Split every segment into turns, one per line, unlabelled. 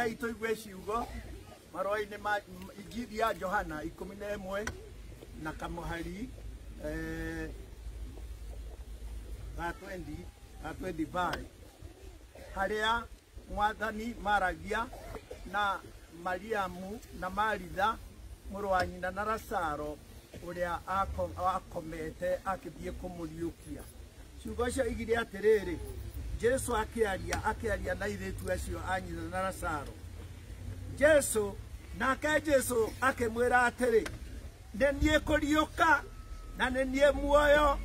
Rekei tũigue ciugo marũa-inĩ ma Injiri ya Johana 11 na kamũhari ga 20 ga 25 harĩa mwathani maragia na Mariamu na Maritha mũrũ wa nyina na Lazaro ũrĩa akomete akĩthiĩ kũmũriũkia. Ciugo icio igire atĩrĩrĩ, Jesu akĩaria na airĩtu acio a nyina na Lazaro. Jesu nake Jesu akĩmwĩra atĩrĩ, nĩ niĩ kũriũka na nĩ niĩ muoyo,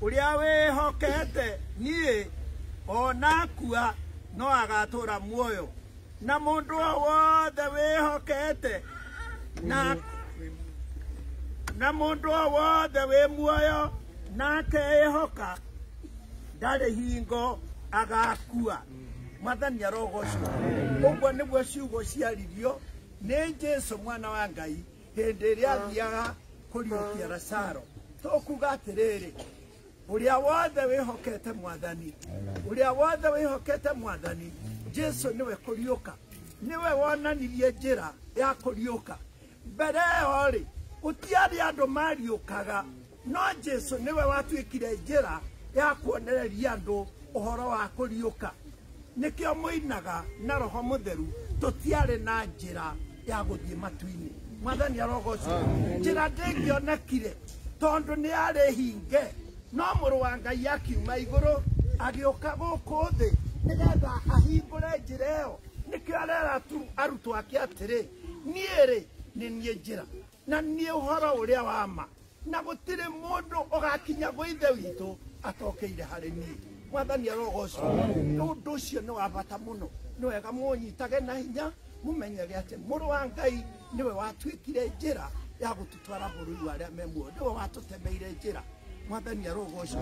ũrĩa wĩhokete niĩ ona akua no agatũra muoyo, na mũndũ o wothe wĩhokete na mũndũ o wothe wĩ muoyo nake ehoka ndarĩ hingo agakua. Mwathani arogocwo. Ũguo nĩguo ciugo ciaririo nĩ Jesu mwana wa Ngai hĩndĩ ĩrĩa athiaga kũriũkia Lazaro. Tũkuga atĩrĩrĩ, ũrĩa wothe wĩhokete mwathani, ũrĩa wothe wĩhokete mwathani, Jesu nĩwe kũriũka, nĩwe wonanirie njĩra ya kũriũka. Mbere ĩyo rĩ, gũtiarĩ andũ mariũkaga, no Jesu nĩwe watuĩkire njĩra ya kuonereria andũ ũhoro wa kũriũka. Nĩkĩo mũinaga na Roho Mũtheru, tũtiarĩ na njĩra ya gũthiĩ matu-inĩ. Mwathani arogocwo. Njĩra ndĩngĩonekire tondũ nĩ yarĩ hinge, no mũrũ wa Ngai akiuma igũrũ agĩũka gũkũ thĩ nĩgetha ahingũre njĩra ĩyo. Nĩkĩo arera arutwo ake atĩrĩ, niĩ rĩ nĩ niĩ njĩra na niĩ ũhoro ũrĩa wa ma, na gũtirĩ mũndũ ũgakinya gwĩ Ithe witũ atokeire harĩ niĩ. Mwathani arogocwo. Ũndũ ũcio nĩ wa bata mũno, nĩ wega mũnyitage na hinya, mũmenyage atĩ mũrũ wa Ngai nĩwe watuĩkire njĩra ya gũtũtwara bũrũri wa arĩa me muoyo, nĩwe watũtemeire njĩra. Mwathani arogocwo.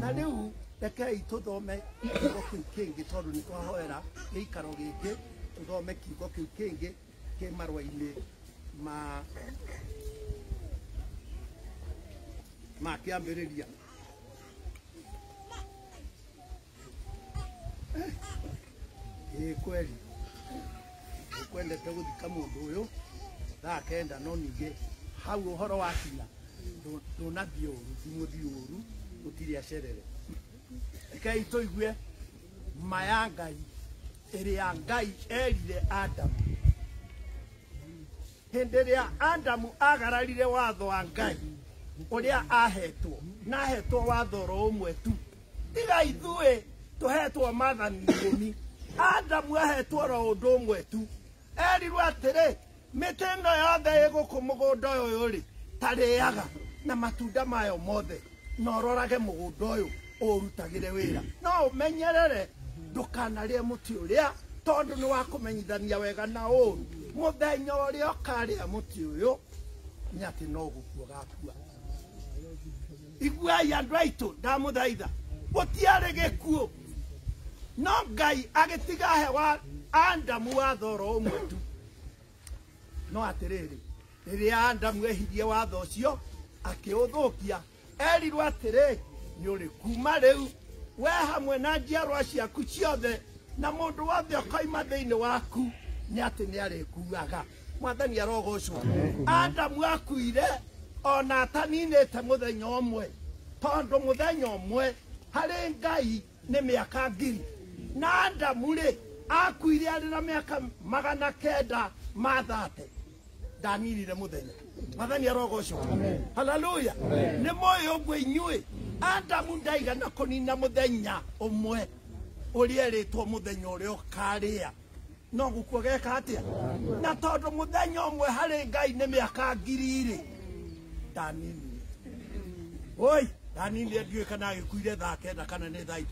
Na rĩu rekei tũthome kiugo kĩu kĩngĩ, tondũ nĩ twahoera gĩikaro gĩkĩ, tũthome kiugo kĩu kĩngĩ kĩ marũa-inĩ ma kĩambĩrĩria. Ĩĩ kweli kwendete gũthika mũndũ ũyũ thaa 9, no ningĩ hau ũhoro wakinya ndũnathiĩ ũru, ti mũthiĩ ũru, gũtirĩ acerere. Rekei tũigue ma ya Ngai ĩrĩa Ngai erire Adamu. Hĩndĩ ĩrĩa Adamu agararire watho wa Ngai ũrĩa ahetwo, na ahetwo watho oro ũmwe tu, tiga ithuĩ tũhetwo maathani 10. Adamu ahetwo oro ũndũ ũmwe tu, erirwo atĩrĩ, mĩtĩ ĩno yothe ĩ gũkũ mũgũnda ũyũ rĩ, tarĩaga na matunda mayo mothe, na ũrorage mũgũnda ũyũ ũrutagĩre wĩra, no ũmenyerere ndũkanarĩe mũtĩ ũrĩa, tondũ nĩ wa kũmenyithania wega na ũũru. Mũthenya ũrĩa ũkarĩa mũtĩ ũyũ nĩ atĩ no gũkua ũgakua. Iguai andũ aitũ, ndamũthaitha, gũtiarĩ gĩkuũ, no Ngai agĩtiga he wa Adamu watho oro ũmwe tu. No atĩrĩrĩ, rĩrĩa Adamu ehirie watho ũcio akĩũthũkia, erirwo atĩrĩ, nĩ ũrĩ kuma rĩu we hamwe na njiarwa ciaku ciothe na mũndũ wothe ũkoima thĩinĩ waku nĩ atĩ nĩ arĩkuaga. Mwathani arogocwo. Adamu akuire ona ataninĩte mũthenya ũmwe, tondũ mũthenya ũmwe harĩ Ngai nĩ mĩaka 1000. Na Adamu rĩ akuire arĩ na mĩaka 930, ndaninire mũthenya. Mwathani arogocwo. Haleluya. Nĩ mũĩ ũguo inyuĩ, Adamu ndaigana kũnina mũthenya ũmwe ũrĩa erĩtwo mũthenya ũrĩa ũkarĩa, no gũkua geka atĩa? Na tondũ mũthenya ũmwe harĩ Ngai nĩ mĩaka 1000 rĩ, ndaninire. Oi, ndaninire, ndiũĩ kana agĩkuire thaa 9 kana nĩ thaa 10.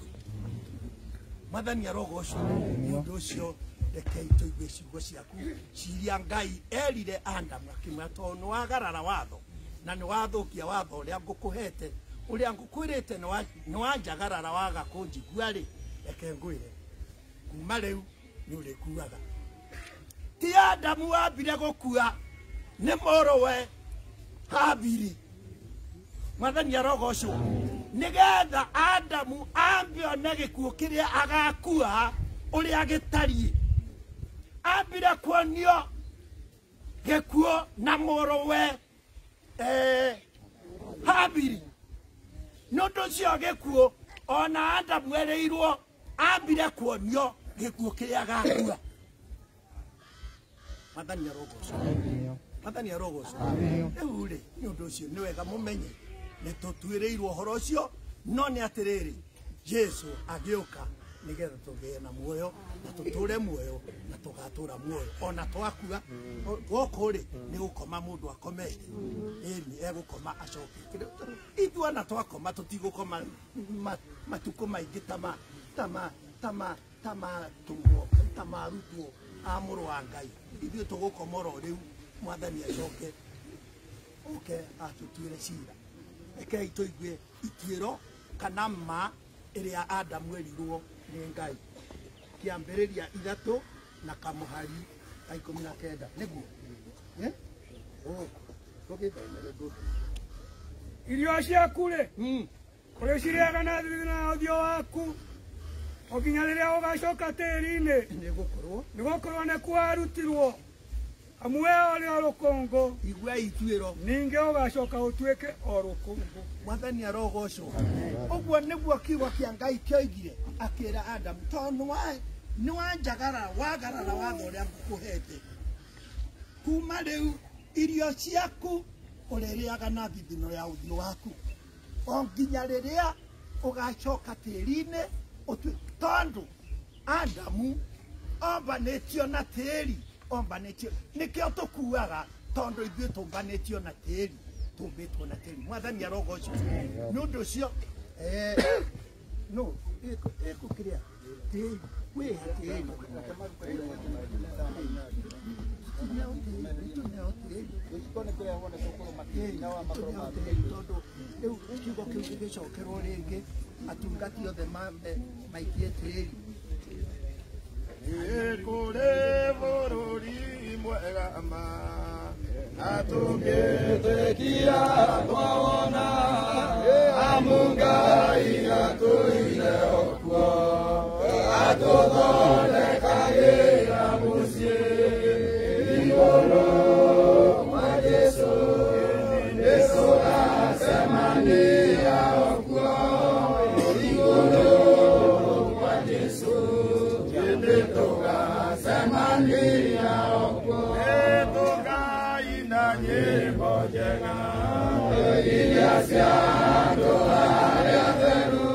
Mwathani arogocwo. Nĩ ũndũ ũcio rekei tũigue ciugo ciaku ciria Ngai erire Adamu akĩmwĩra, tondũ nĩ wagarara watho na nĩ wathũkia watho ũrĩa ngũkũhete, ũrĩa ngũkwĩrĩte nĩ wanjagarara waga kũnjigua rĩ, reke ngwĩre kuma rĩu nĩ ũrĩkuaga. Ti Adamu wambire gũkua, nĩ mũrũwe Habili. Mwathani arogocwo. Nĩgetha Adamu ambe one gĩkuũ kĩrĩa agakua ũrĩa gĩtariĩ. Ambire kuonio gĩkuũ na mũrũwe Habili. Nĩ ũndũ ũcio gĩkuũ ona Adamu erĩirwo ambire kuonio gĩkuũ kĩrĩa agakua. Mwathani arogocwo. Mwathani arogocwo. Rĩu rĩ, nĩ ũndũ ũcio nĩ wega mũmenye nĩ tũtuĩrĩirwo ũhoro ũcio, no nĩ atĩrĩrĩ, Jesu agĩũka nĩgetha tũgĩe na muoyo na tũtũre muoyo na tũgatũra muoyo ona twakua. Gũkũ rĩ nĩ gũkoma mũndũ akomete, ĩni egũkoma acoke. Ithuĩ ona twakoma tũtigũkoma matukũ maingĩ ta ma arutwo a mũrũ wa Ngai. Ithuĩ tũgũkoma oro rĩu, Mwathani acoke oke atũtuĩre cira. Rekei tũigue ituĩro kana ma ĩrĩa Adamu erirwo nĩ Ngai. Kĩambĩrĩria 3 na kamũhari ka 19 nĩguo.
Irio ciaku rĩ ũrĩcirĩaga na thithino ya ũthiũ waku o nginya rĩrĩa ũgacoka tĩĩri-inĩ, nĩgũkorwo nĩkuo warutirwo, amu we ũrĩ o rũkũngũ.
Iguai ituĩro,
ningĩ ũgacoka ũtuĩke o rũkũngũ.
Mwathani arogocwo. Ũguo nĩguo kiugo kĩa Ngai kĩoigire akĩra Adamu, tondũ nĩ wanjagarara wagarara watho ũrĩa ngũkũhete, kuma rĩu irio ciaku ũrĩrĩaga na thithino ya ũthiũ waku o nginya rĩrĩa ũgacoka tĩĩri-inĩ. Tondũ Adamu ombanĩtio na tĩĩri, ombanĩtio, nĩkĩo tũkuaga, tondũ ithuĩ tũmbanĩtio na tĩĩri, tũmbĩtwo na tĩĩri. Mwathani arogocwo. Nĩ ũndũ ũcio no ĩkũkĩrĩa tĩĩri, wĩha tĩĩri, tondũ rĩu kiugo kĩu gĩgĩcokerwo rĩngĩ, atungati othe maikie tĩĩri.
Kũrĩ bũrũri mwega ma na tũngĩtĩkia twawona, amu Ngai atũire o kuo, atũthondekagĩra mũciĩ igũrũ kwa Jesũ, nĩtũgacemania o kuo igũrũ kwa Jesũ, nĩtũgacemania o kuo, nĩtũkaina nyĩmbo njega iria cia andũ arĩa atheru,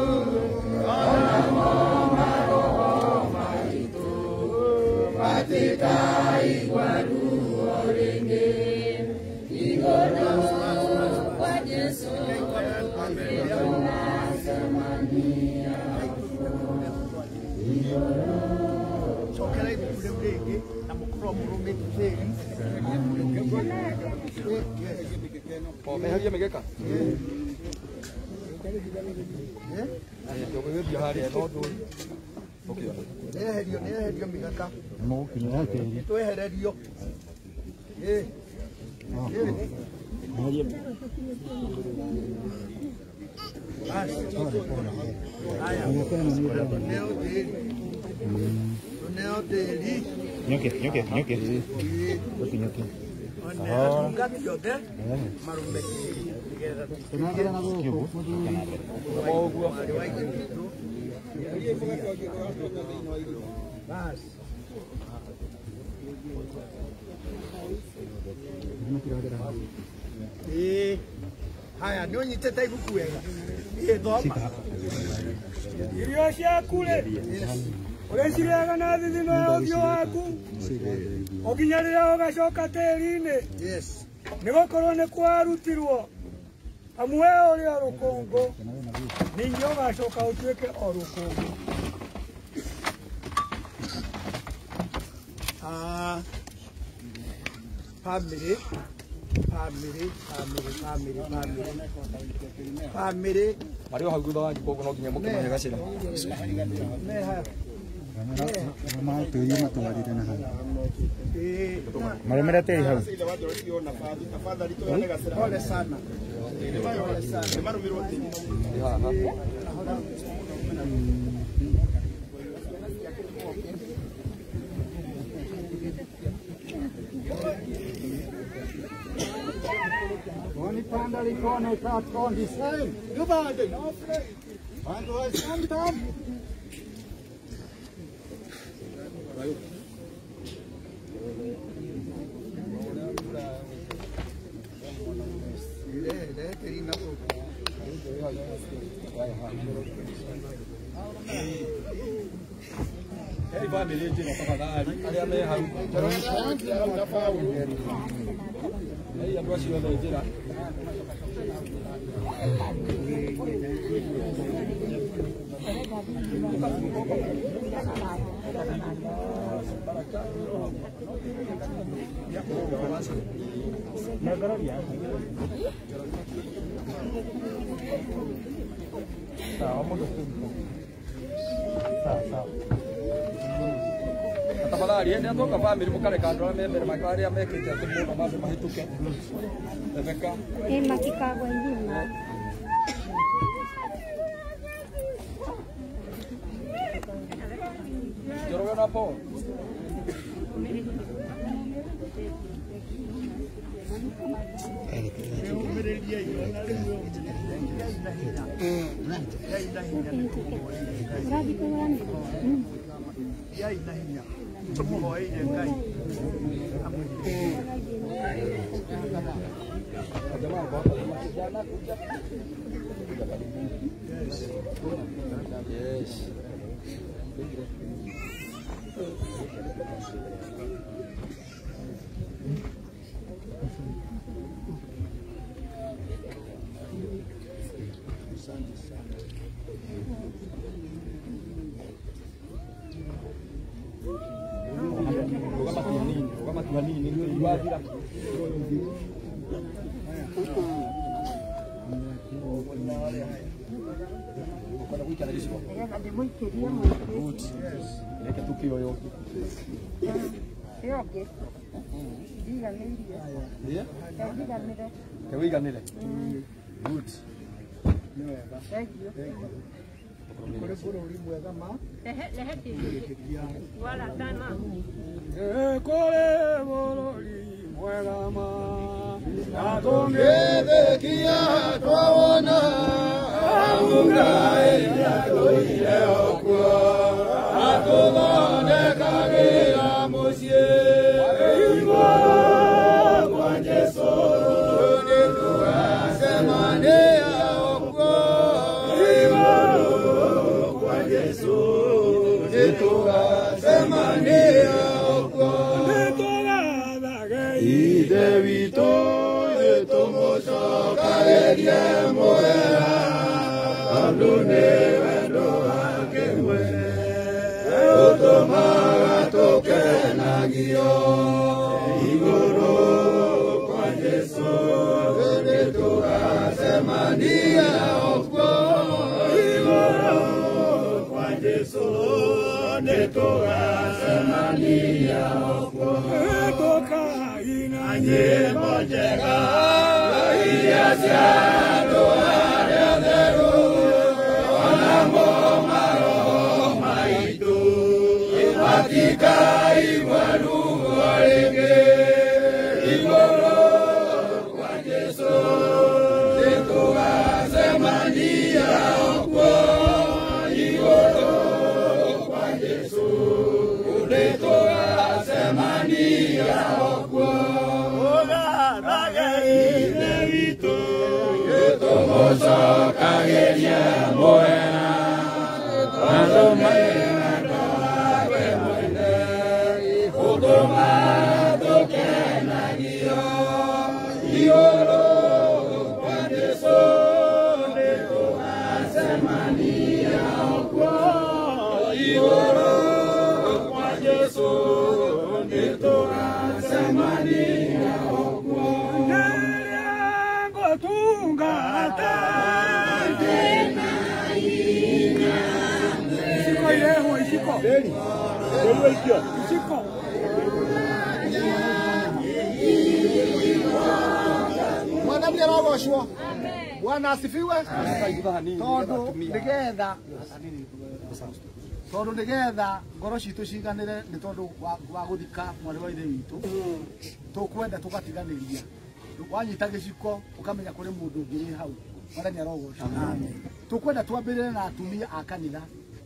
onamo maroho maitũ matikaigua ruo rĩngĩ.
Igũrũ kwa Jesũ nĩtũgacemania igũrũ.
Cokera ibuku rĩu rĩngĩ na mũkorwo mũrũmĩte tĩĩri.
Meherie mĩgeka.
Nĩeherio, nĩeherio mĩgeka. Nĩtwehererio. Haya, tũneo tĩĩri, tũneo tĩĩri.
Nyoke, nyoke, nyoke. Nyoke.
Atungati othe marume tĩĩri nĩgetha mwarĩ wa ithe witũ. Basi. Haya, nĩ ũnyitĩte ibuku wega. Thoma.
Irio ciaku rĩ ũrĩcirĩaga na thithino ya ũthiũ waku o nginya rĩrĩa ũgacoka tĩĩri-inĩ, nĩgũkorwo nĩkuo warutirwo, amu we ũrĩ o rũkũngũ, ningĩ ũgacoka ũtuĩke o rũkũngũ.
Family, family, family, family, family, family.
Marĩ o hau thutha wanyu, koguo no nginya mũkĩmahe gacĩra.
Marũmĩre tĩĩri hau.
Pole sana. Pole sana.
Tafadhali ende atoka family mukareka andu aria me mbere aria mekite ati muno mambe mahituke. Rebecca.
Eh makikagwa ingima.
Njoroge na Paul. Yes. Good.
Bwana asifiwe. Tondu nigetha ngoro citu ciganire ni tondu wa guthika mwari wa ithe witu tukwenda tugatiganiria Wanyita gĩciko ũkamenya kũrĩ mũndũ ũngĩ wĩ hau. Mwathani arogocwo. Tũkwenda twambĩrĩre na atumia a kanitha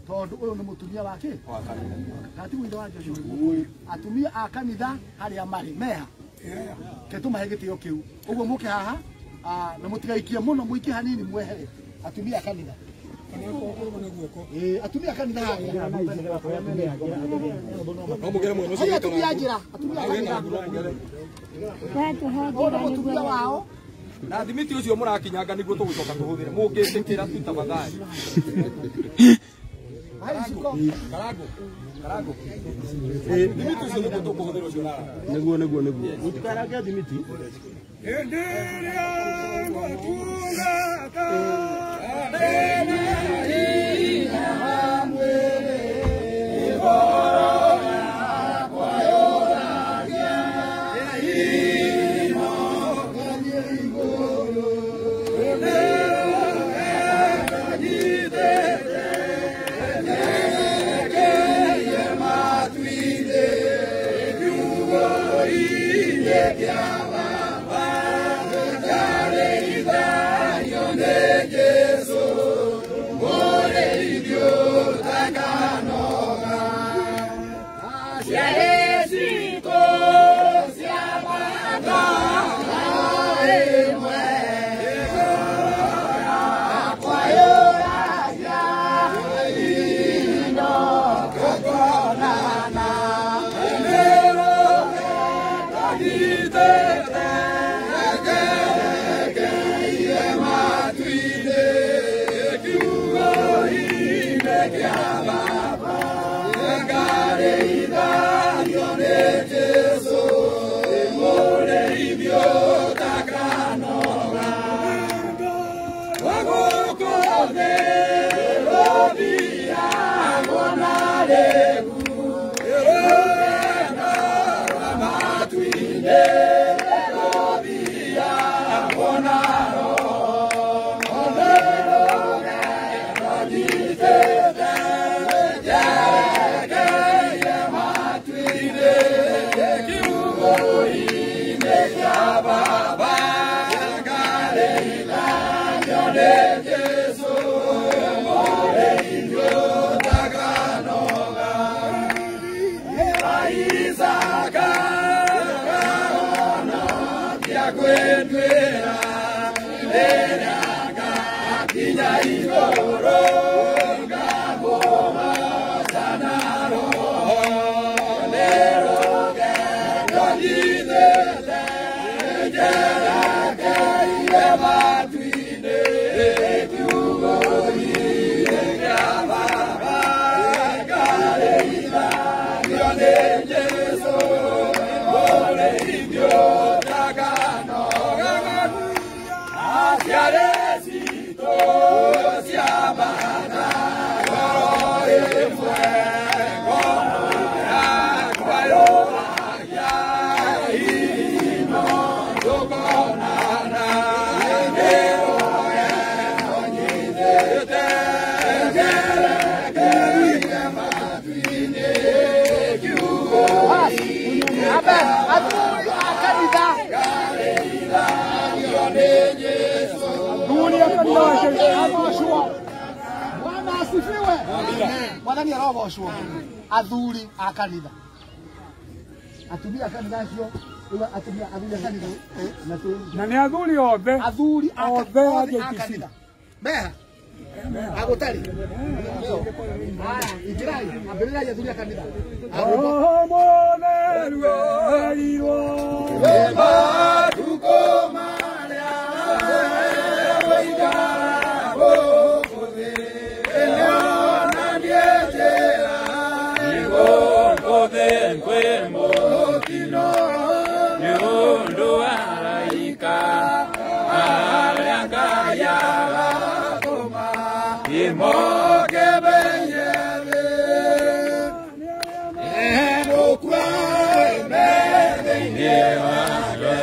tondũ ũyũ nĩ mũtumia wa kĩ? Wa kanitha. Kati mũithe wa Joshua. Atumia a kanitha harĩa marĩ meha. Ke tũmahe gĩtĩo kĩu. Ũguo mũke haha na mũtigaikie mũno mũikie hanini mwehere atumia a kanitha. Atumia kanitha harĩa.
No mũgere mwena ũcio.
Atumia a njĩra, atumia a kanitha. Ũyũ nĩ mũtumia wao.
Na thimiti ucio murakinyanga niguo tugucoka tuhuthire mungitikira tu tafadhali. Karango karango thimiti ucio niguo tukuhuthira ucio rara
niguo niguo niguo mutikarange thimiti
hĩndĩ ĩrĩa ngũtungata
Bwana asifiwe. Mwathani arogocwo. Athuri a kanitha. Atumia a kanitha acio, atumia athuri a kanitha
na nĩ athuri othe.
Athuri
othe
a kanitha. Meha. Agũtarĩ. Haya, ingĩrai, ambĩrĩrai athuri a kanitha.
Roho Mũtheru erirwo
matukũ marĩa woikara gũkũ thĩ ĩnonanie njĩra gũkũ thĩ kwĩ mũtino nĩ ũndũ wa araika arĩa Ngai agatũma imokemenye thĩ egũkua me thĩinĩ wake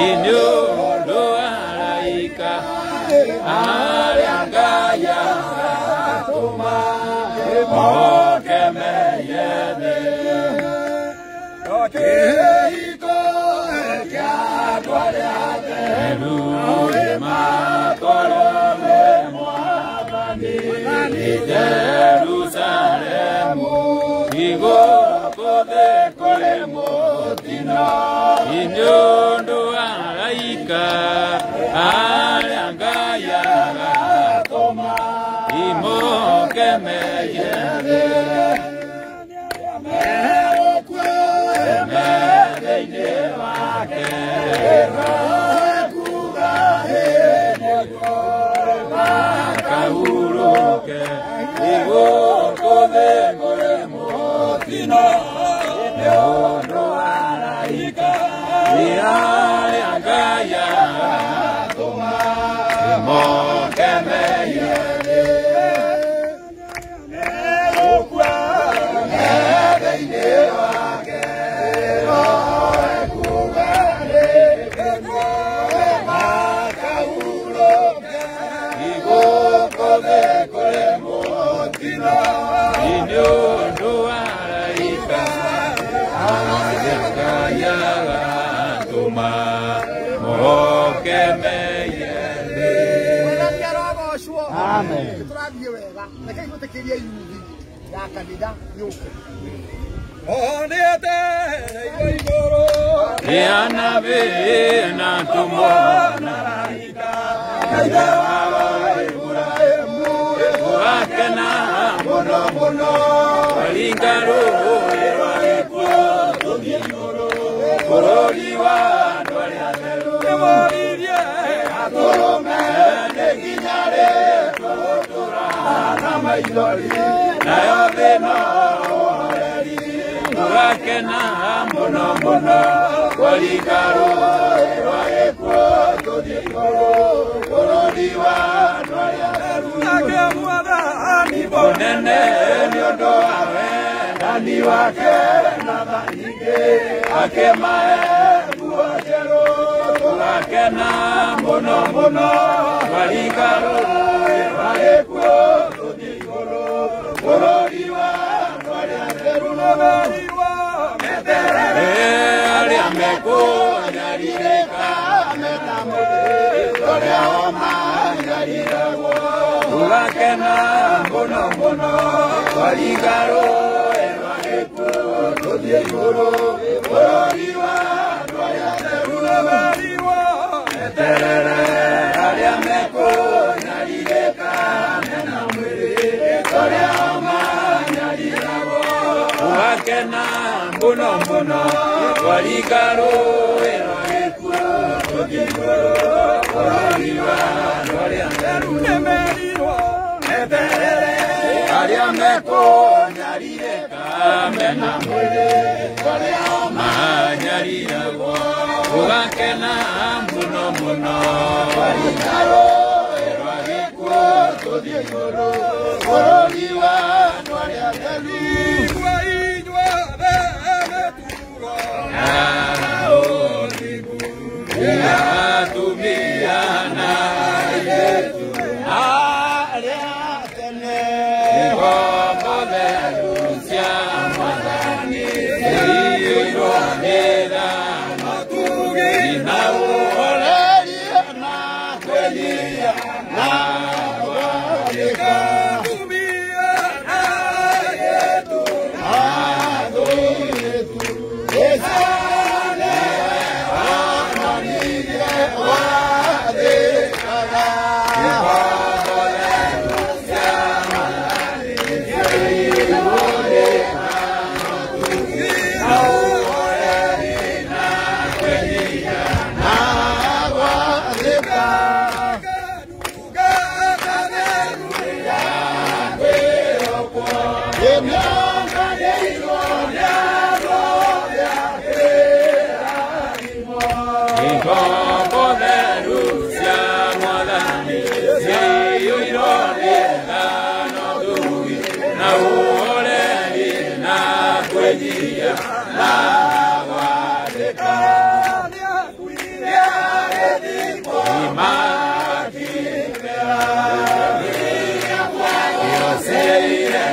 Inyo do araika. Kĩhiko kĩa andũ arĩa atheru matwarwo nĩ Mwathani Jerusalemu igũrũ kũthĩ kũrĩ mũtino nĩ ũndũ wa araika arĩa Ngai agatũma imoke meyethe thĩinĩ wake ekuga hĩndĩ makahurũke igũrũ thĩ kũrĩ mũtino nĩ ũndũ wa araika arĩa Ngai agatũma moke meyethe thĩinĩ wake
Amen. Tũrathiĩ wega reke gwĩtĩkĩria yuthi ya kanitha yũke
Nĩ na atũmwo na araika Ithe wao Iburahĩmu wakena mũno mũno waringa rũũĩ rwa gĩkuũ tũthiĩ igũrũ bũrũri wa andũ arĩa atheru nĩmoririe atũrũme nĩ nginya rĩ tũgũtũra na maithori nayo thĩ no ũhoreri tũgakena mũno mũno waringa rũũĩ rwa gĩkuũ tũthiĩ igũrũ bũrũri wa andũ arĩa atheru nake Mwathani mũnene nĩ ũndũ wa wendani wake na tha nyingĩ akĩmahe nguo njerũ tũgakena mũno mũno twaringa rũũĩ rwa gĩkuũ tũthiĩ igũrũ bũrũri wa andũ arĩa atheru meterere arĩa mekũnyarirĩka mena mũthĩ ũrĩa ũmanyariragwo tũgakena mũno mũno twaringa rũũĩ rwa gĩkuũ tũthiĩ igũrũ bũrũri wa andũ arĩa atheru meterere arĩa mekũnyarirĩka mena mwĩrĩ ũrĩa ũmanyariragwo tũgakena mũno mũno twaringa rũũĩ rwa gĩkuũ tũthiĩ igũrũ bũrũri wa andũ arĩa atheru meterere arĩa mekũnyarirĩka mena mwĩrĩ ũrĩa ũmanyariragwo tũgakena mũno mũno twaringa rũũĩ rwa gĩkuũ tũthiĩ igũrũ bũrũri wa andũ arĩa atheru atumia na airĩtu arĩa tene ngombo theru cia Mwathani ciiyũirwo nĩ tha na ũhoreri na kwĩnyihia na gwathĩka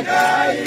Ngai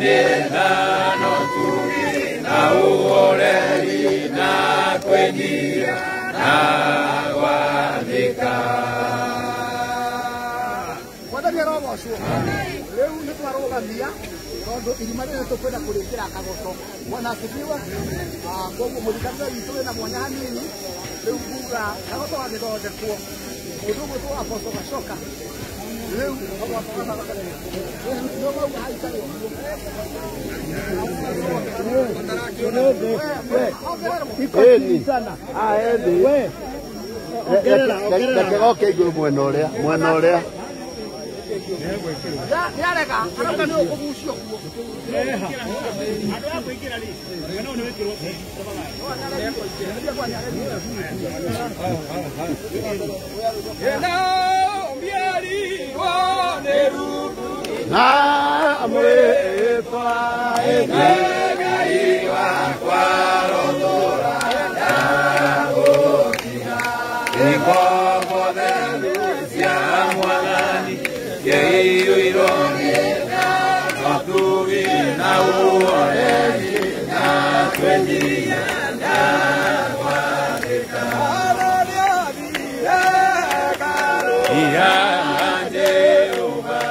nĩ tha na ũtugi na ũhoreri na kwĩnyihia na gwathĩka.
Mwathani arogocwo. Rĩu nĩ twarũgamia tondũ irima rĩrĩ tũkwenda kũrĩkĩra kagoto. Bwana asifiwe. Koguo mũthikanĩre witũ wĩna mwanya hanini. Rĩu nguga kagoto gagĩthondekwo mũndũ ũgwĩtwo Apostle Gacoka rĩu
Reke goke igũrũ mwena ũrĩa mwena ũrĩa
nĩarega arauga nĩ ũkũgucio kuo.
Na mwĩtwa Ngai wakwa rũthũra ndagũtiga ngombo theru cia Mwathani ciaiyũirwo nĩ tha na ũtugi na ũhoreri na kwĩnyihia na gwathĩka. Ia Jehova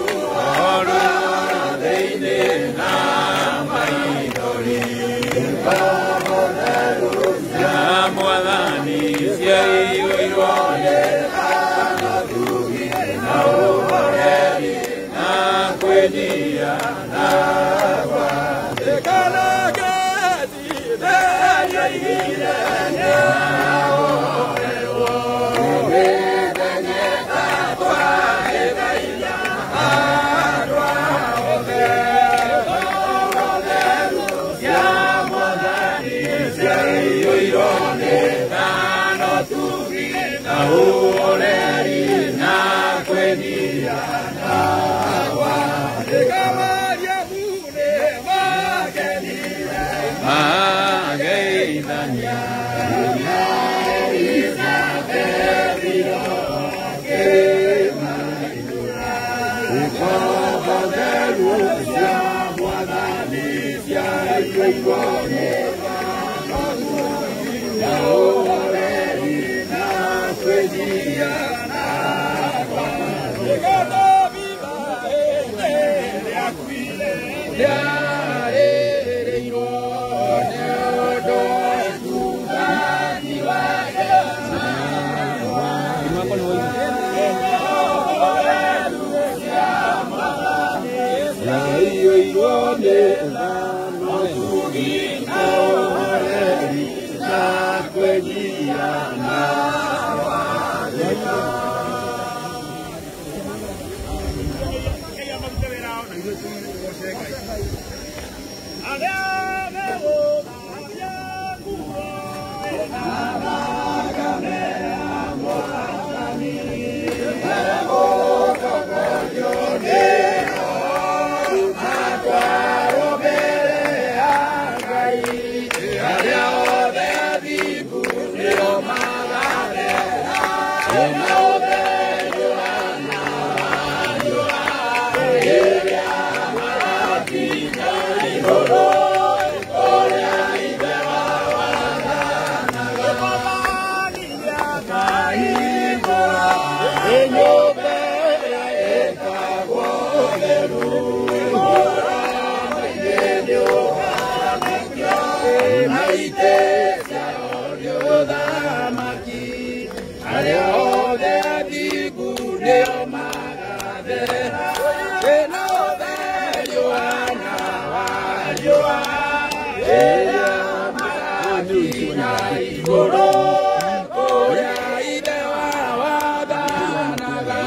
ũhoro thĩinĩ na maithori ngombo theru cia Mwathani ciaiyũirwo nĩ tha na ũtugi na ũhoreri na kwĩnyihia na gwathĩka. Ũhoreri na kwĩnyihia na gwathĩka. Mageithania ngombo theru cia Mwathani ciaiyũirwo nĩ tha na ũtugi na ũhoreri na kwĩnyihia na gwathĩka. Nĩarĩrĩirwo nĩ ũndũ ũtungati wake ciaiyũirwo nĩ tha na ũtugi na ũhoreri na kwĩnyihia na gwathĩka. Arĩa othe athingu nĩo magathera kwĩna ũtheri ũhaana wa riũa rĩrĩa magakinya igũrũ kũrĩa Ithe wao athanaga.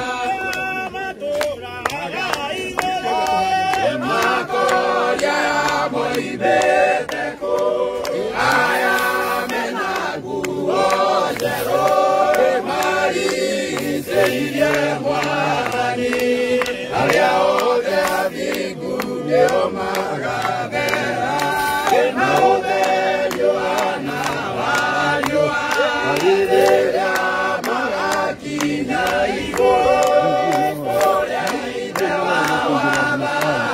Makoria moimĩte kũ aya mena nguo njerũ marigicĩirie Mwathani. Arĩa othe athingu nĩo magathera kwĩna ũtheri ũhaana wa riũa rĩrĩa magakinya igũrũ kũrĩa Ithe wao athanaga.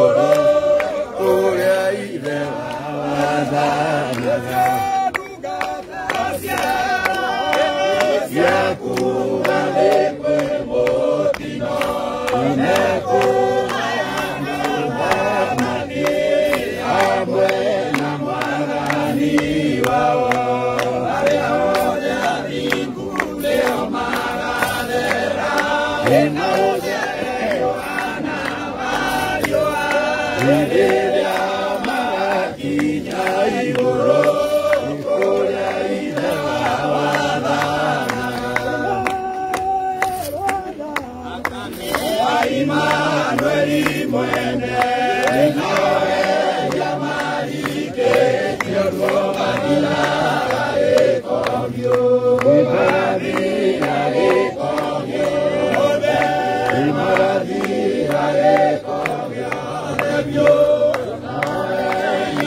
igũrũ kũrĩa Ithe wathanaga. Ciaku nĩ mũtino inekũgayana ũthamaki hamwe na Mwathani wao. Arĩa othe athingu nĩo magathera, na ũtheri wa riũa, hĩndĩ ĩrĩa magakinya igũrũ kũrĩa Ithe wathanaga. Imanueli mwene nowe yamarikĩtio ruo mathiraga gĩkomio, mathira gĩkomio othe, mathira gĩkomio othe biũ. Nowe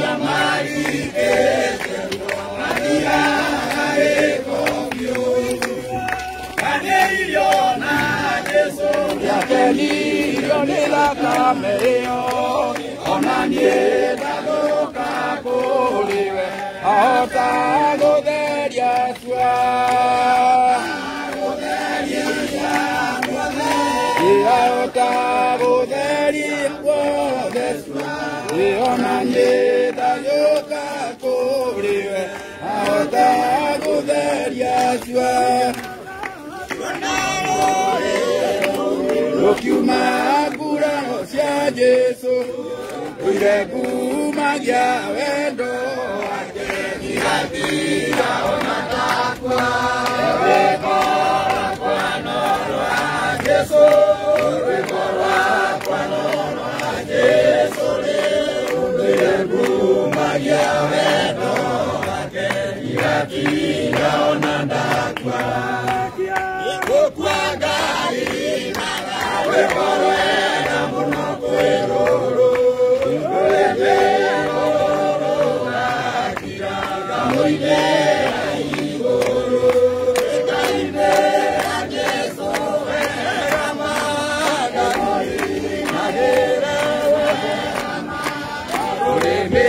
yamarikĩtio ruo mathiraga gĩkomio. Kanĩirio na Jesũ gĩakenirio nĩ thakame ĩyo, ona niĩ ndagũka kũrĩ we, ahota gũtheria cua. Ahota gũtheria guothe cua, ona niĩ ndagũka kũrĩ we, ahota gũtheria cua. Rũkiuma nguraro cia Jesũ, rũire ngumagia wendo wake, ndigatiga ona ndakua. Rwĩmbo rwakwa no rwa Jesũ, rwĩmbo rwakwa no rwa Jesũ rĩu, rũire ngumagia wendo wake, ndigatiga ona ndakua. Gũkua ngaririmaga rwĩmbo rwega mũno kwĩ rũrũ, rwĩmbo rũrũ rũgakira ngamũinĩra igũrũ. Ngainĩra Jesũ wega ma, ngamũinagĩra wega ma, rũrĩmĩ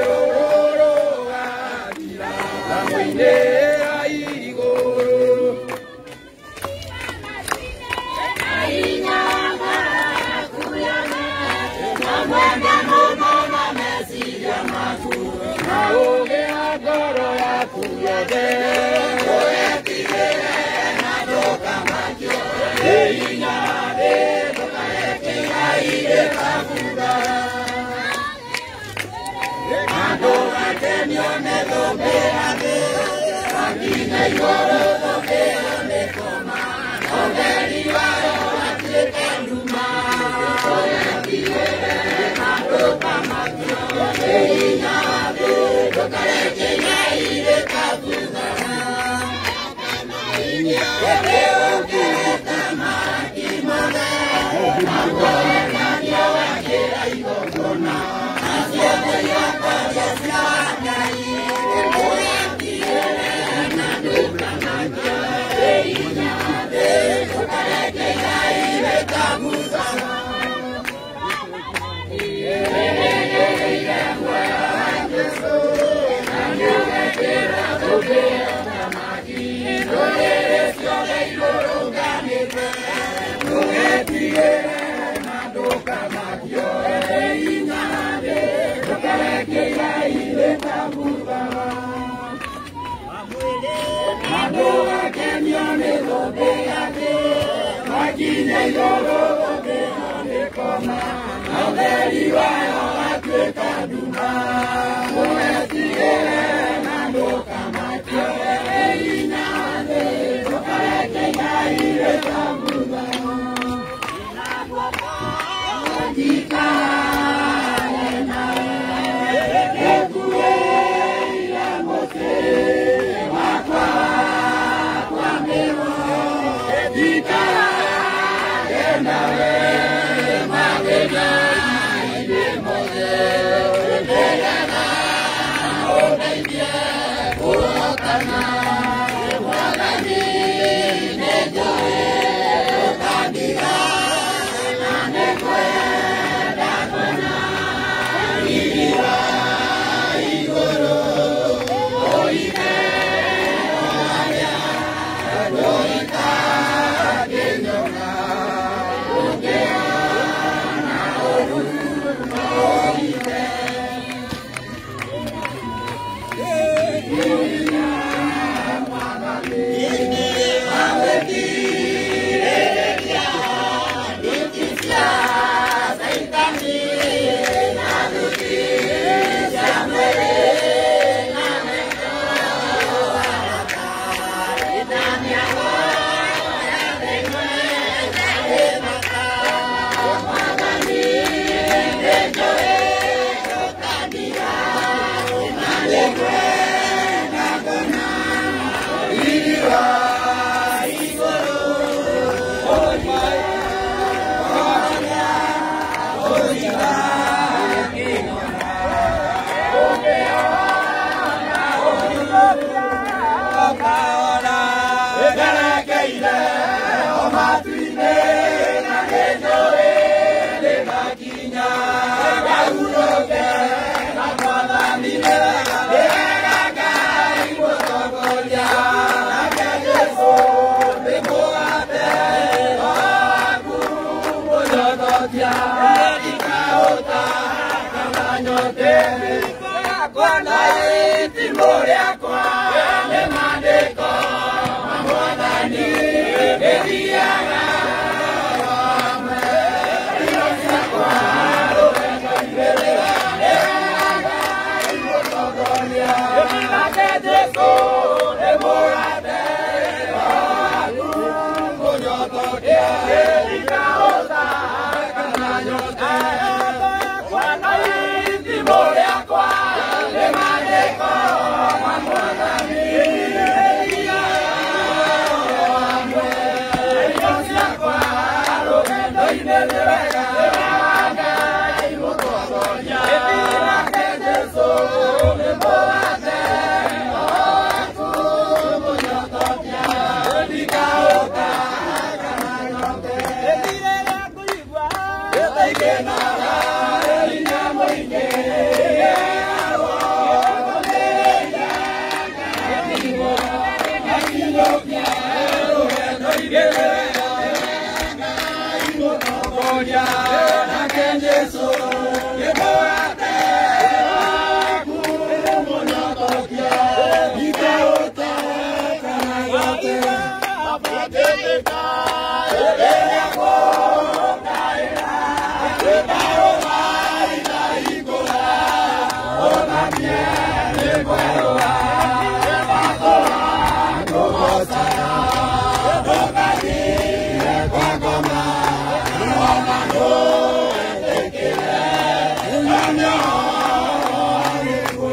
rũrũ rũgakira ngamũinĩra igũrũ. Ngoro yaku yothe ũgetigĩre na ndũkamakio nĩ hinya thĩ, ndũkareke irĩkabutha. Na ndũgakenio nĩ thũmbĩ ya thĩ, wakinya igũrũ thũmbĩ ĩyo nĩkũma, ũtheri wayo watuĩke nduma. Ũgetigĩre na ndũkamakio nĩ hinya thĩ, ndũkareke irĩkabutha. Nawe,
ciakwa na itimũ rĩakwa nĩ maandĩko ma Mwathani ĩthiaga hamwe. Irio ciakwa rũgendo-inĩ nĩ Ngai mũtongoria. Nake Jesũ nĩ mũrate waku kũnyotokia. Ndikaũta kana nyote. Kwa itimũ rĩakwa nĩ maandĩko ma Mwathani ĩthiaga hamwe. Irio ciakwa rũgendo-inĩ nĩ wega Ngai mũtongoria. Nake Jesũ nĩ mũrate waku kũnyotokia. Ndikaũta kana nyote. Gĩtaikĩnaga hinya mũingĩ. Nake Jesũ nĩ mũrate waku mũnyotokia. Ndikaũta kana nyote. Ngĩtĩka rĩrĩa ngũkaĩra, ngĩtarũra itahingũra, onanie nĩngwerũha, nĩndatũra ngũgoocaga, ndũgathiire kwa ngoma, ona ndũgetĩkĩre nyone ũrĩkũ.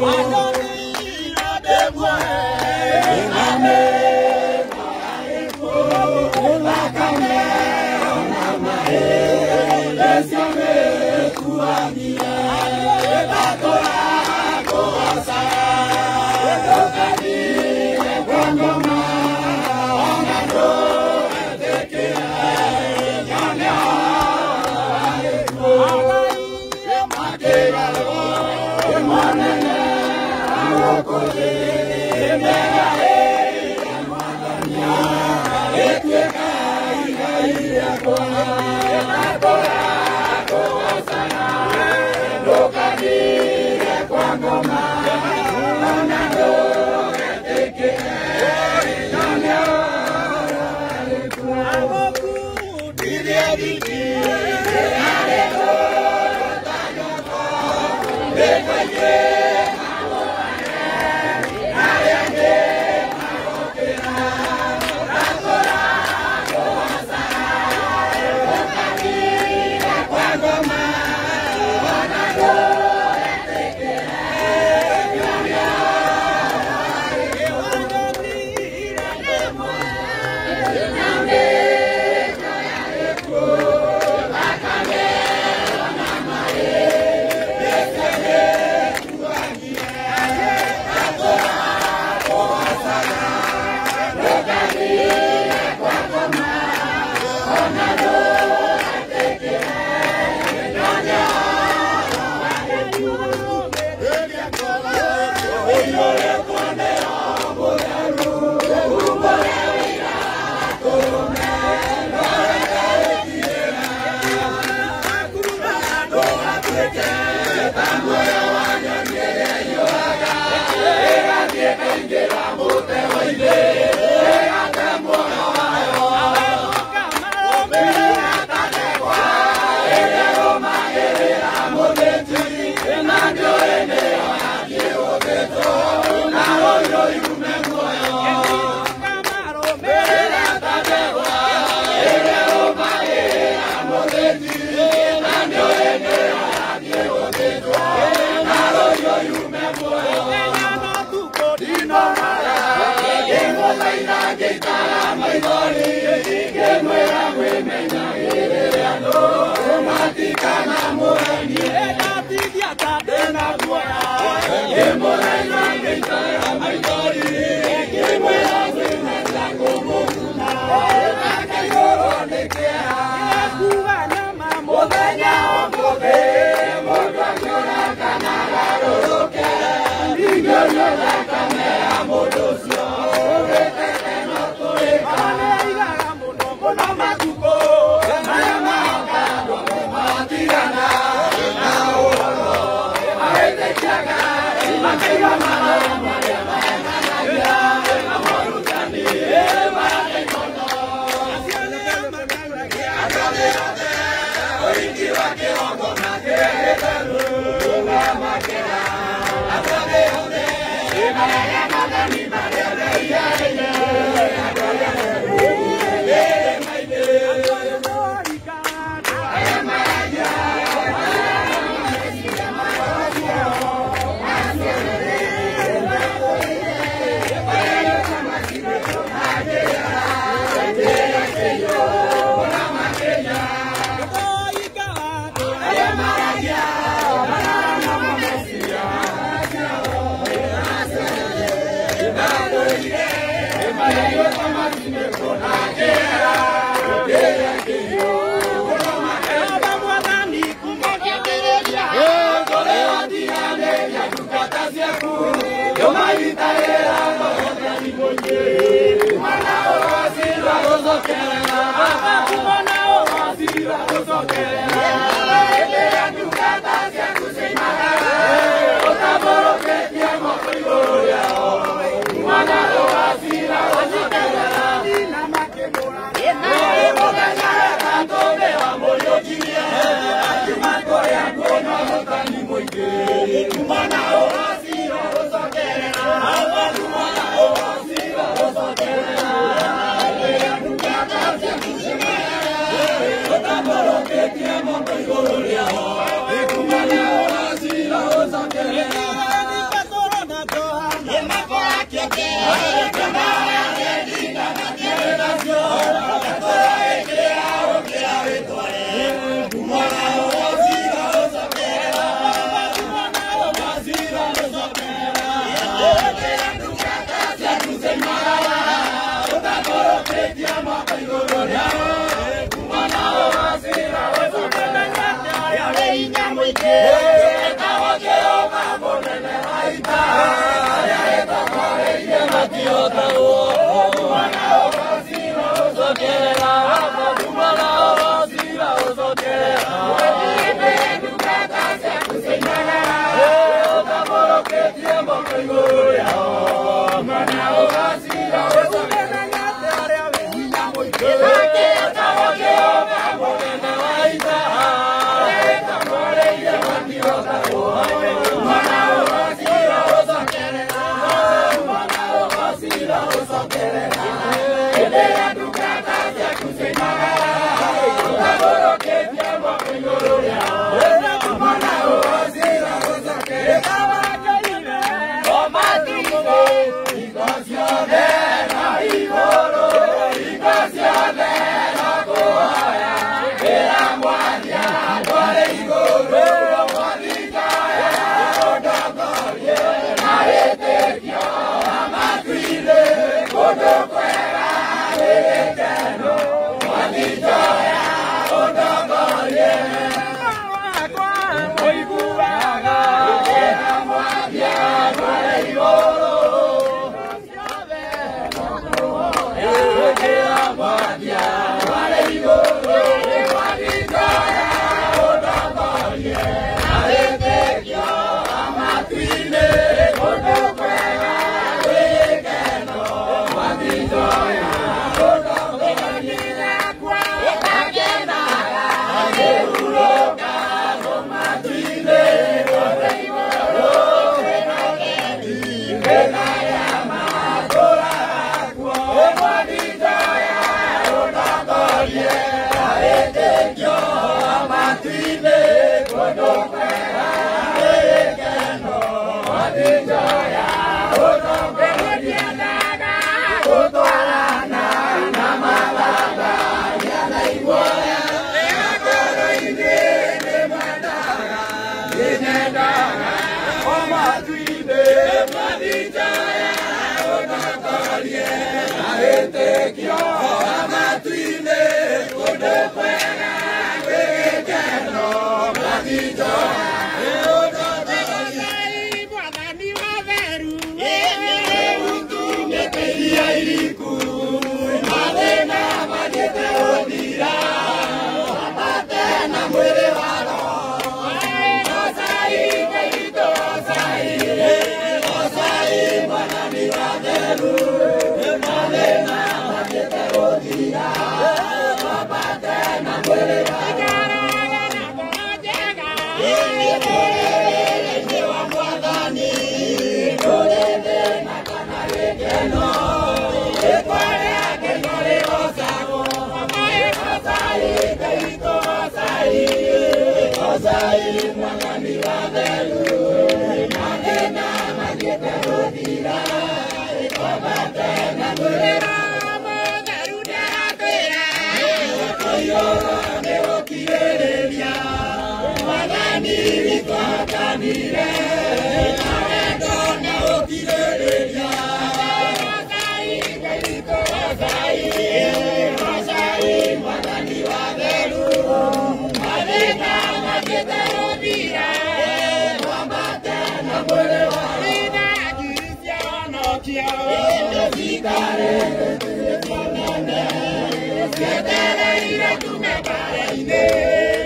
Ire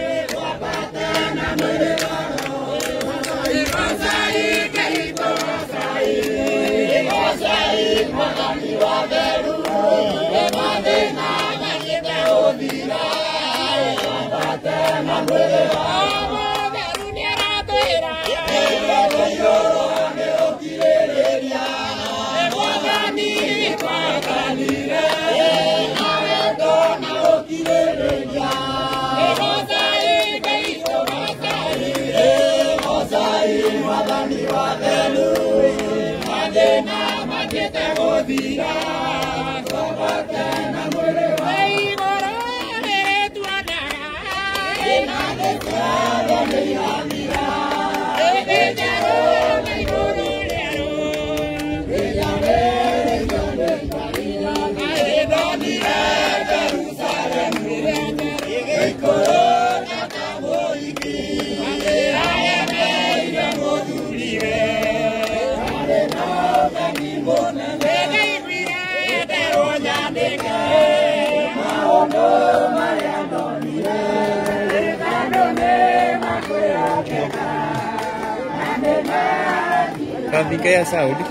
Kaya Saudi.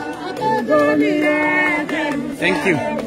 Thank you.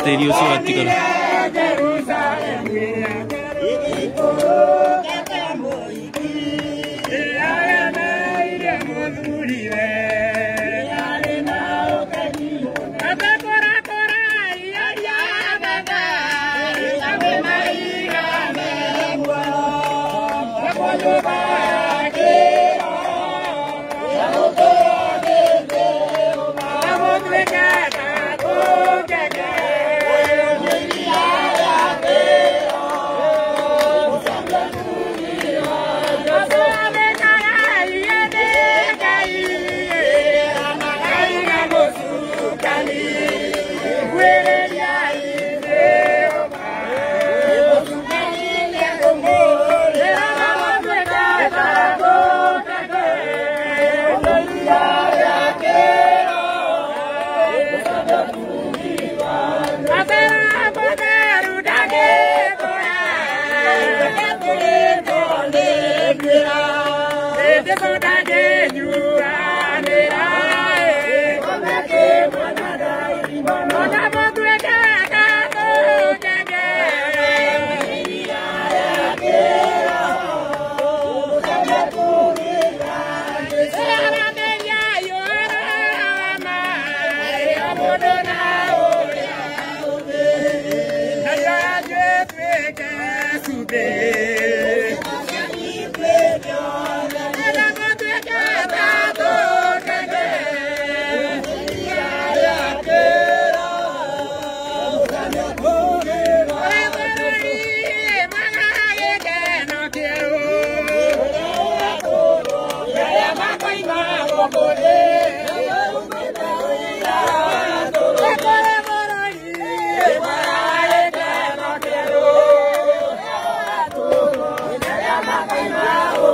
Tĩri ũcio watigara.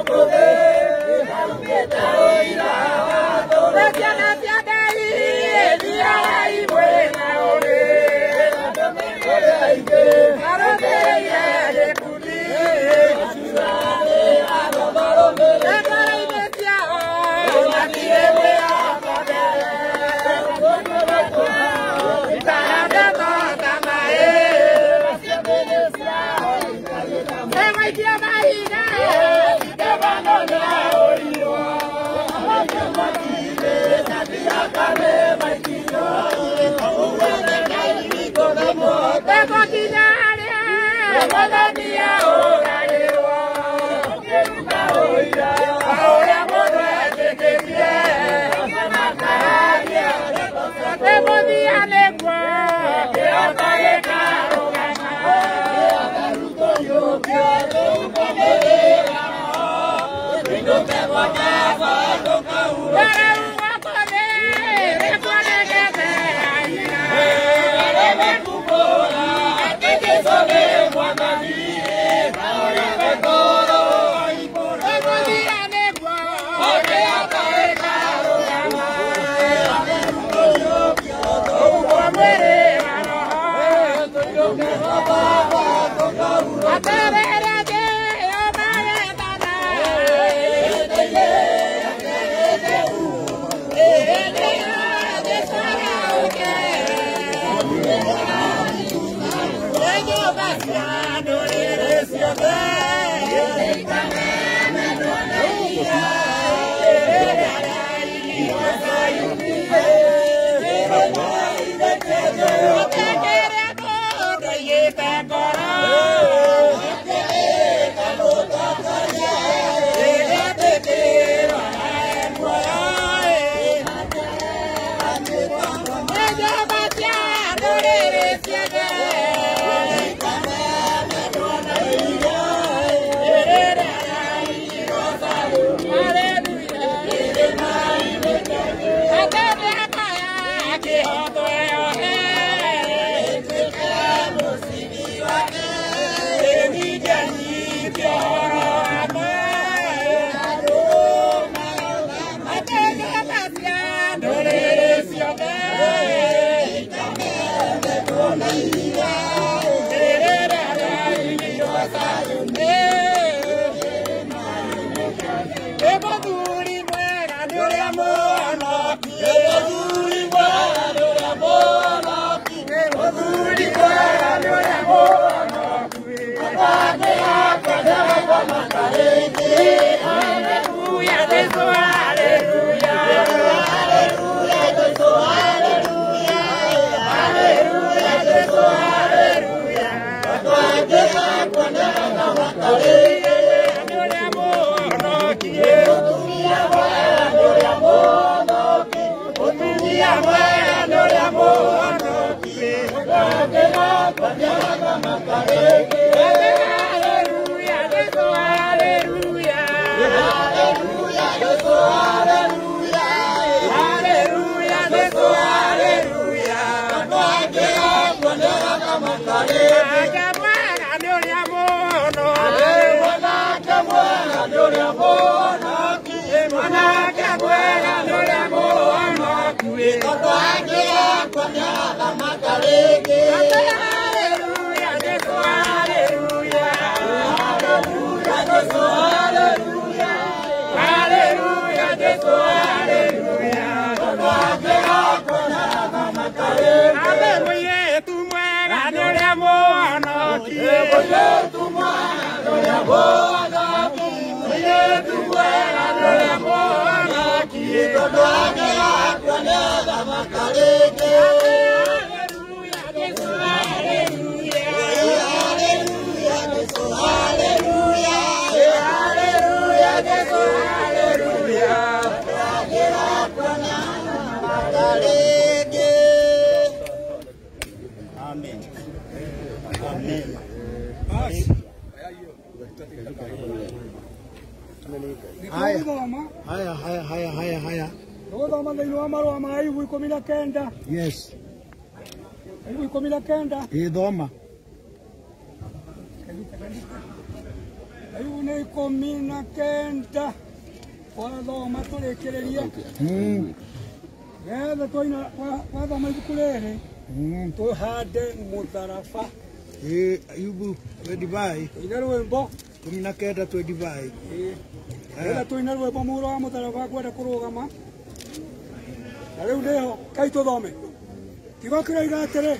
Oh,
Haya.
Tũgũthoma thĩinĩ wa marũa ma Ayubu 19.
Yes.
Ayubu 19.
Ĩ thoma.
Ayubu nĩ 19. Twathoma tũrĩkĩrĩrie. Getha twaina twathoma ibuku rĩrĩ tũhande mũtharaba.
Ĩ Ayubu 25.
Tũine rwĩmbo.
19 25.
Getha tũine rwĩmbo mũhuro wa mũtharaba kwenda kũrũgama. Na rĩu nĩho kai tũthome. Kiugo kĩroiga atĩrĩ,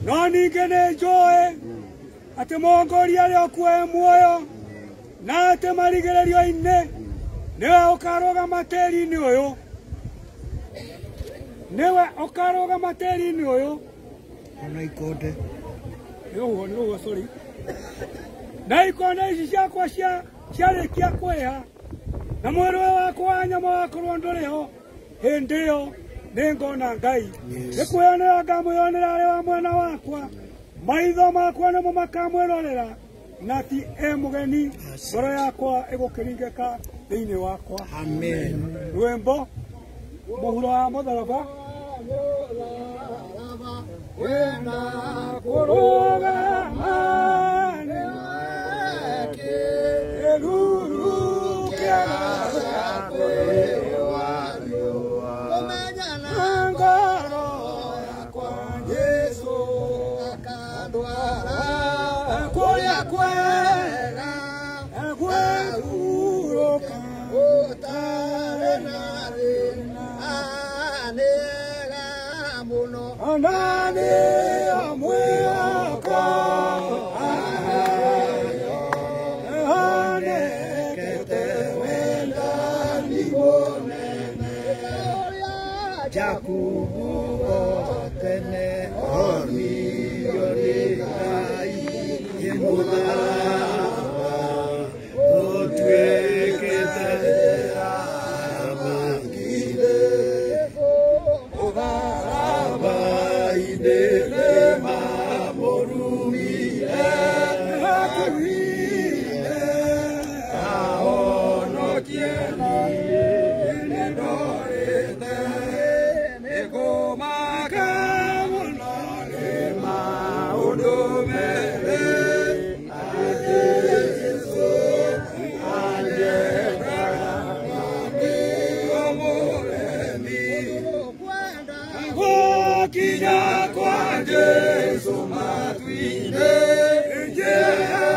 no ningĩ nĩ njũĩ atĩ mũongoria arĩa ũkuoe muoyo na atĩ marigĩrĩrio-inĩ nĩwe ũkarũgama tĩri-inĩ ũyũ. Nĩwe ũkarũgama tĩri-inĩ ũyũ.
Ona ikonde.
Nĩ ũguo, sorry. Na ikonde ici ciakwa ciarĩkia kwĩha na mwĩrĩ ũyũ wakwa wa nyama wakorwo ndũrĩ ho, hĩndĩ ĩyo nĩngona Ngai. Nĩkwĩyonera ngamwĩyonera arĩ wa mwena wakwa, maitho makwa nĩmo makamwĩrorera, na ti e mũgeni, ngoro yakwa ĩgũkĩringĩka Thĩinĩ wakwa. Amen. Rwĩmbo mũhuro wa mũtharaba wena kũrũgama kĩruru kĩa ngoro yakwa Jesũ akandwara kũrĩa kwega kwehurũka gũtarĩ na thĩna nĩega mũno ona nĩyo mwĩhoko honekete wendani mũnene Jakubu tene onirio nĩ Ngai mũtharaba ũtuĩkĩte thamaki-inĩ mũtharaba-inĩ nĩmamũrumire akuire ahonokie niĩ nĩndorĩte nĩngũmaka mũno nĩ maũndũ merĩ atĩ Jesũ anjendaga na nĩo mũremi gũkinya kwa Jesũ matu-inĩ njĩra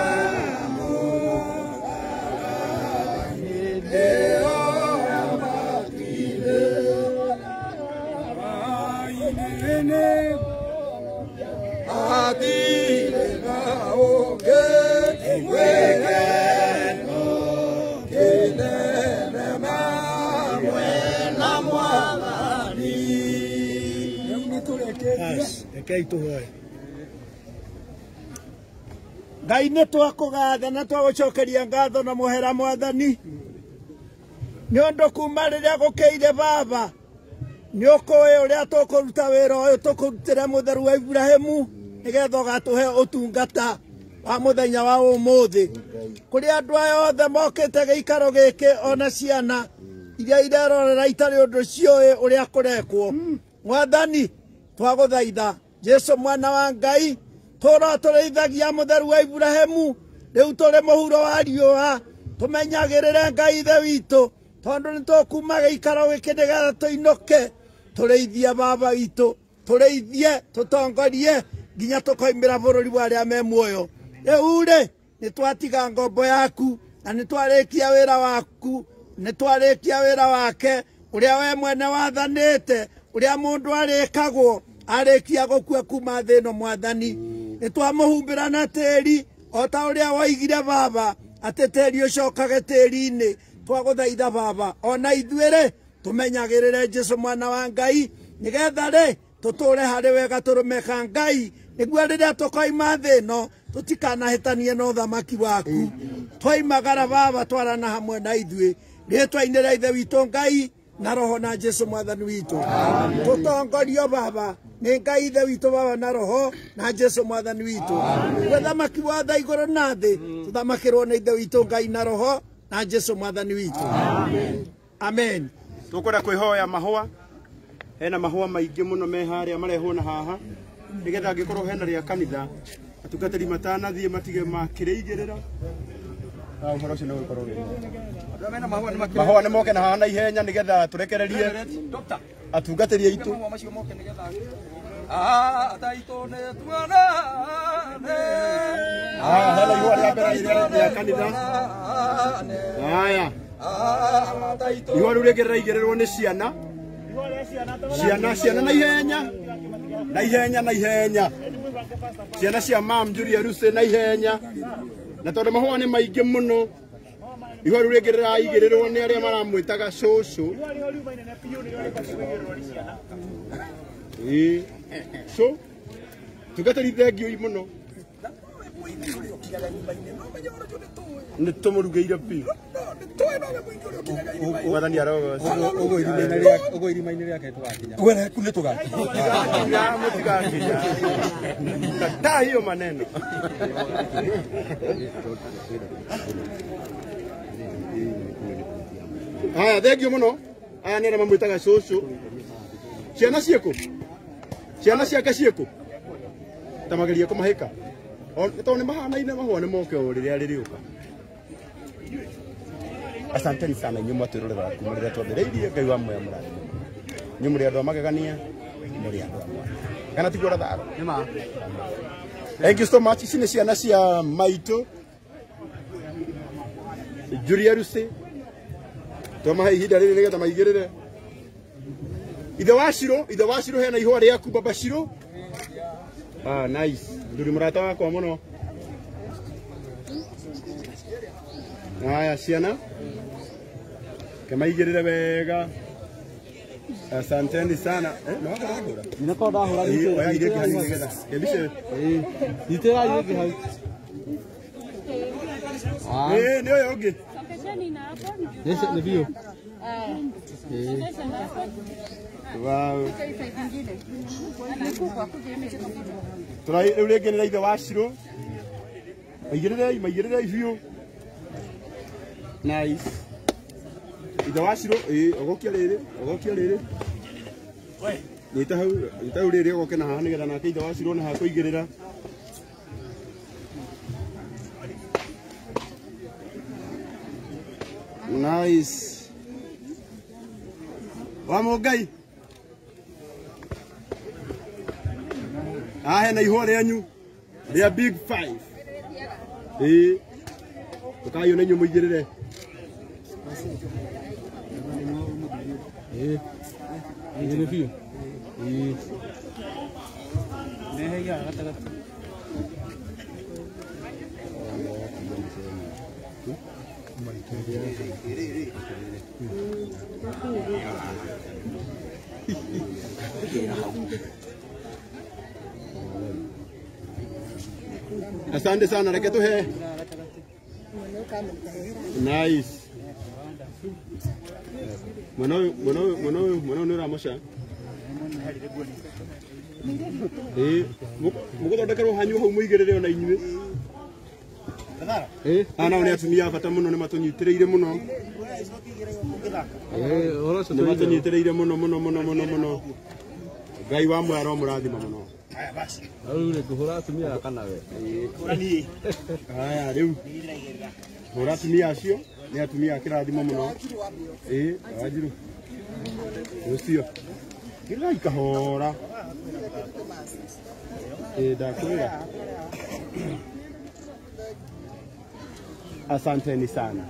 mũtharaba-inĩ nĩyo ya matu-inĩ hatirĩ na ũngĩ gwĩkeno kĩnene mamwe na Mwathani. Rĩu nĩtũrĩkĩtie.
Rekei tũhoe.
Ngai nĩ twakũgatha na twagũcokeria ngatho na mũhera Mwathani nĩ ũndũ kuma rĩrĩa gũkĩire baba nĩ ũkũĩ ũrĩa tũkũruta wĩra ũyũ tũkũrutĩre mũtheru wa Iburahĩmu nĩgetha ũgatũhe ũtungata wa mũthenya wa ũmũthĩ kũrĩ andũ aya othe mokĩte gĩikaro gĩkĩ ona ciana iria irerorera itarĩ ũndũ ciũĩ ũrĩa kũrekwo. Mwathani twagũthaitha Jesũ mwana wa Ngai tũra tũrĩithagia mũtheru wa Iburahĩmu rĩu tũrĩ mũhuro wa riũa tũmenyagĩrĩre Ngai ithe witũ tondũ nĩ tũkuma gĩikaro gĩkĩ nĩgetha tũinũke tũrĩithie baba witũ tũrĩithie tũtongorie nginya tũkoimĩra bũrũri wa arĩa me muoyo. Rĩu rĩ nĩ twatiga ngombo yaku na nĩ twarĩkia wĩra waku nĩ twarĩkia wĩra wake ũrĩa we mwene wathanĩte ũrĩa mũndũ arĩkagwo arĩkia gũkua kuma thĩ ĩno Mwathani. Nĩ twamũhumbĩra na tĩri o ta ũrĩa woigire baba atĩ tĩri ũcokage tĩri-inĩ. Twagũthaitha baba ona ithuĩ rĩ tũmenyagĩrĩre Jesũ mwana wa Ngai nĩgetha rĩ tũtũre harĩ wega tũrũme ka Ngai nĩguo rĩrĩa tũkoima thĩ ĩno tũtikanahĩtanie na ũthamaki waku. Twoimagara baba twarana hamwe na ithuĩ rĩtwa-inĩ rĩa Ithe witũ Ngai na Roho na Jesũ Mwathani witũ. Tũtongorio baba nĩ Ngai Ithe witũ baba na Roho na Jesũ Mwathani witũ. Ũthamaki wothe igũrũ na thĩ tũthamakĩrwo nĩ Ithe witũ Ngai na Roho na Jesũ Mwathani witũ. Amen.
Tũkwenda kwĩhoya mahũa hena mahũa maingĩ mũno me harĩa marehwo na haha nĩgetha angĩkorwo hena rĩa kanitha atungatĩri matanathiĩ matige makĩrĩigĩrĩra ũhoro ũcio nĩ ũgũkorwo wĩ mwega. Mahũa nĩ moke na haha na ihenya nĩgetha tũrekererie atungatĩri aitũ. Hena ihũa rĩa mbere rĩa kanitha. Haya ihũa rĩu rĩngĩ rĩraigĩrĩrwo nĩ ciana ciana ciana na ihenya na ihenya na ihenya ciana cia mam Julia Ruse na ihenya na tondũ mahũa nĩ maingĩ mũno ihũa rĩu rĩngĩ rĩraigĩrĩrwo nĩ arĩa maramwĩtaga cũcũ. Ĩĩ cũ tungatĩri thengiũ mũno nĩ tũmũrugĩire biũ. Mwathani arogoca.
Ũguo irima-inĩ rĩake tũgakinya. Ũguo kuu nĩ tũgakinya.
Mũtigakinya. Kataa hiyo maneno. Haya, thank you muno. Aya nĩ arĩa mamwĩtaga cũcũ. Ciana ciĩkũ? Ciana ciake ciĩkũ? Ta magerie kũmahĩka. Tondũ nĩ mahanaine mahũa nĩ moke o rĩrĩa rĩrĩũka. Asanteni sana inyuĩ mwatwĩrorera kuma rĩrĩa twambĩrĩirie. Ngai wa muoya mũrathime. Inyuĩ mũrĩ andũ a magegania, mũrĩ andũ a mwanya. Kana tiguo Ratharo? Thank you so much. Ici nĩ ciana cia maitũ Julia Rusi. Twamahe ihinda rĩrĩ nĩgetha maigĩrĩre. Ithe wa Shiro hena ihũa rĩaku baba Shiro. Ah, nice. Nduri mũrata wakwa mũno. Haya ciana. Kemaigĩrĩre wega. Asanteni sana. No ndahũra.
Nĩko ndahũra.
Oya irĩngĩ hanini nĩgetha. Kembice.
Nyitĩra irĩngĩ hau.
Nĩ ũyũ ũngĩ.
Nĩ biũ.
Wow. Rĩu rĩngĩ nĩ ithe wa Shiro. Maigĩrĩrei, maigĩrĩrei biũ. Nice. Ithe wa Shiro, ogokia rĩrĩ, ogokia rĩrĩ. Nyita hau rĩrĩ ogoke na haha nĩgetha nake ithe wa Shiro na haha kũigĩrĩra. Nice. Wa Mũngai. Haha hena ihũa rĩanyu rĩa Big Five. Ũkai ona inyuĩ mũigĩrĩre.
Nĩ biũ.
Asante sana, reke tuhe. Nice. Mwana ũyũ nĩ ũramoca. Mũgũthondekerwo hanyu hau mũigĩrĩre ona inyuĩ. Aya nao nĩ atumia a bata mũno, nĩ matũnyitĩrĩire mũno. Nĩ matũnyitĩrĩire mũno mũno mũno mũno mũno. Ngai wa muoyo aromũrathima mũno.
Rĩu rĩ ngũhũra atumia kana we?
Haya rĩu hũra atumia acio, nĩ atumia a kĩrathimo mũno. Wanjiru ũcio kĩrai kahora. Ndakwĩra. Asanteni sana.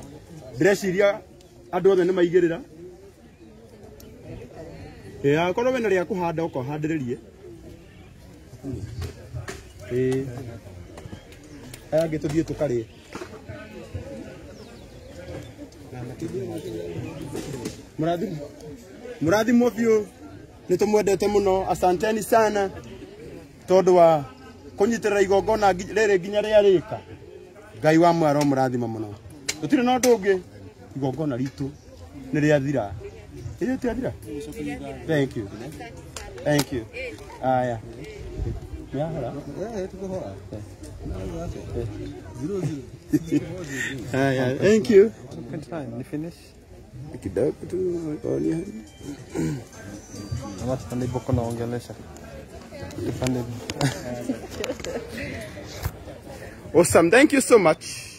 Ndĩreciria andũ othe nĩ maigĩrĩra. Akorwo wĩna rĩa kũhanda ũka ũhandĩrĩrie. Aya angĩ tũthiĩ tũkarĩe. Mũrathimwo biũ, nĩ tũmwendete mũno. Asanteni sana tondũ wa kũnyitĩrĩra igongona rĩrĩ nginya rĩarĩka. Ngai wa muoyo aromũrathima mũno. Tũtirĩ na ũndũ ũngĩ, igongona ritũ nĩ rĩathira. Ĩrĩ rĩathira? Thank you. Thank you. Aya. Nĩahora? Haya, thank you.
Ni finish.
Kidogo tu onia.
Ama tupande boko naongelesha. Tupande.
Awesome. Thank you so much.